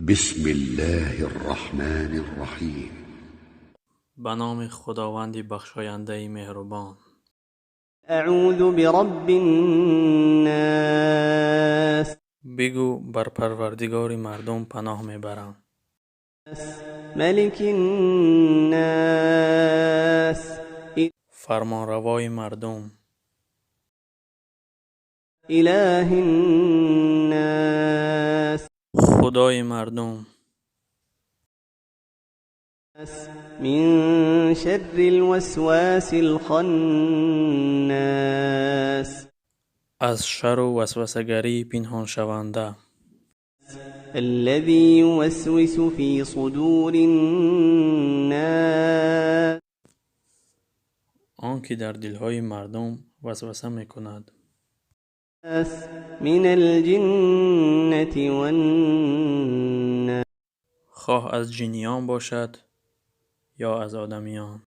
بسم الله الرحمن الرحيم. Ба номи Худованди бахшояндаи меҳрубон. أعوذ برب الناس. Бигӯ: бар Парвардигори мардум паноҳ мебарам. ملك الناس. Фармонравои мардум. إله الناس. Худои мардум. من شر الوسواس الخناس. Аз шарру васвасагарии пинҳоншаванда. الذي يوسوس في صدور الناس. Он ки дар дилҳои мардум васваса мекунад. من الجنة والناس. Хоҳ аз ҷиниён бошад ё аз одамиён.